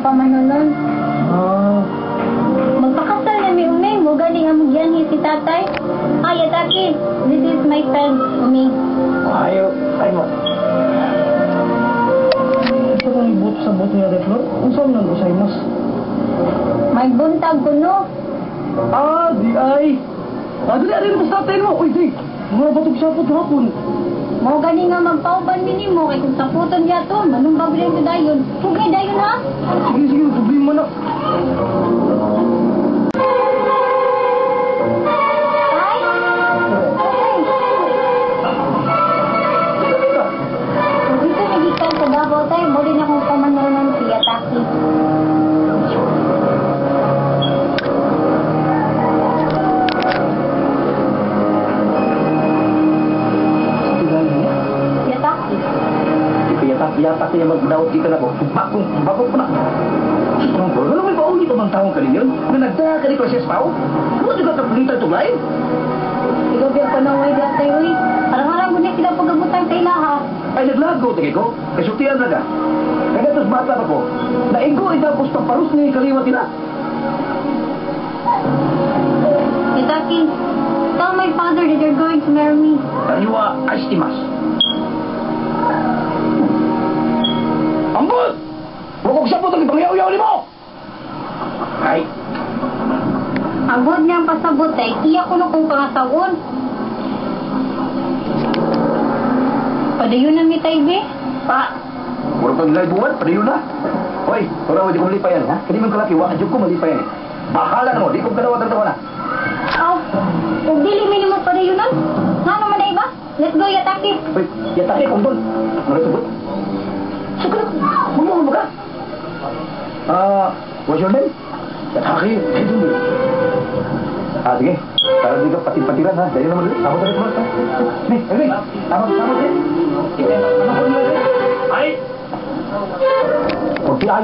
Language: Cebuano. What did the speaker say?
pamanunon. Ah. Magpakasal na mi Umay, mo gani nga mugyanhi si tatay. Ay, Yataki, this is my friend, Umay. Ayo, ay mo. Ito kang ibot sa buto niya, Flor? Unsa man ang gozaimasu? May buntag ko, no? Ah, di ay. Ah, dali, dali, basta tayo mo. Uy, di. Mga batog sapot hapon. Mo gani nga magpauban mi nimo kay kung saputon niya to, manumbag rin to dayon. Pugay dayon ha. Sige, sige, problema na. Tay. Tay. Dito nagikan sa Davao tay, mo din akong pamanunan si Yataki. Yataki. Yatak niya magdawat kita na ko. Bagong, bagong pa na. Ano may bauli pa bang taong kaninyon? Na nagdala ka ni Precious Pao? Ano juga kapulitan itong lain? Ikaw biya pa na way tay uy. Parang-harang gud na sila pagabutan sa ilaha. Ay, naglago, tingin ko. Kasultian na ka. Kaya tos bata pa ko. Nainggo itapos paparus ni kaliwat nila. Yataki, tell my father that you're going to marry me. Taniwa aistimas. Ambot! Huwag sabot ang ipangyaw-yaw ni mo! Ay, Abot niya ang pasabot ay iya ko na kong pangasawon. Padayon na mi tay be. Pa! Mura pang buwan, padayon na. Hoy, ora di ko malipayan, ha? Kani man kalaki, wa jud ko malipayan. Eh. Bahala na mo, di ko kadawat ang tawa na. Aw, ug dili mi nimo padayonon. Ngano man ay ba? Let's go Yataki. Hoy, Yataki kung doon. Ano ito? Sukat, mamuha mo ka? Ah, what's your name? Yataki, Hidumi. Ah, sige. Para di ka patid-patiran, ha? Dahil naman ulit. Ako tayo tumat, ha? Ni, ni. Tama, tama, eh. Ay! Kunti.